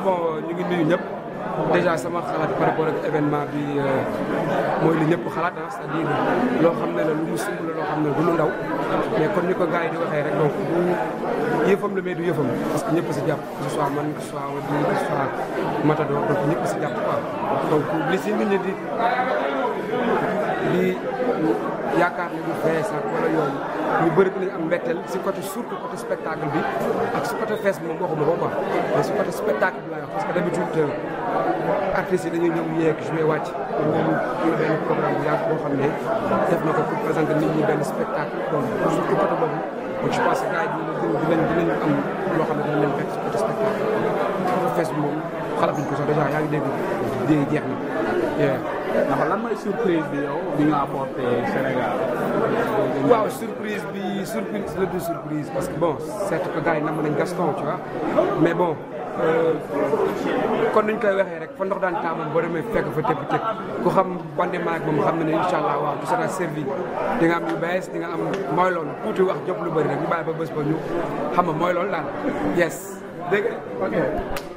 bon ñu ngi nuyu ñëpp déjà sama xalaat par rapport ak événement bi mooy li ñëpp xalaat c'est-à-dire loo xam ne la lu mu sumb la loo xam ne du lu ndaw mais comme ni ko gars yi di waxee rek donc du yëfam la mais du yëfam parce que ñëpp si jàpp que ce soit man que ce soit Wadi que ce soit Matador donc ñëpp si jàpp quoi donc li si nit ñi di yaakaar ne du fees ak wala yooyu ñu bëri dinañ am mbetteel si côté surtout côté spectacle bi ak si côté fees bi moom waxuma ko quoi mais si côté spectacle bi laay wax parce que d'habitude artistes yi dañuy ñëw yeeg joué wàcc moom ñu benn programme bu yaatu boo xam ne def na ko pour présenter nit ñi benn spectacle donc surtout côté boobu donc je pense que gars yi dinañ am loo xam ne dinañ leen fekk si côté spectacle fees bi moom xalaatuñ ko sax déjà yaa ngi dégg dégg jeex na ndax lan mooy surprise bi yow bi nga apporté Sénégal. waaw surprise la du surprise parce que bon certes que gars yi nam nañ Gaston tu vois mais bon kon nuñ koy waxee rek fa ndox daan taa moom boo demee fekk fa tëpp tëpp ku xam bande maag moom xam na ne incha allah waaw tout sera servi di nga am yu bees di nga am mooy loolu tuuti wax jóg lu bëri rek ñu bàyyi ba bés ba ñu xam nga mooy loolu daal yes dégg nga ok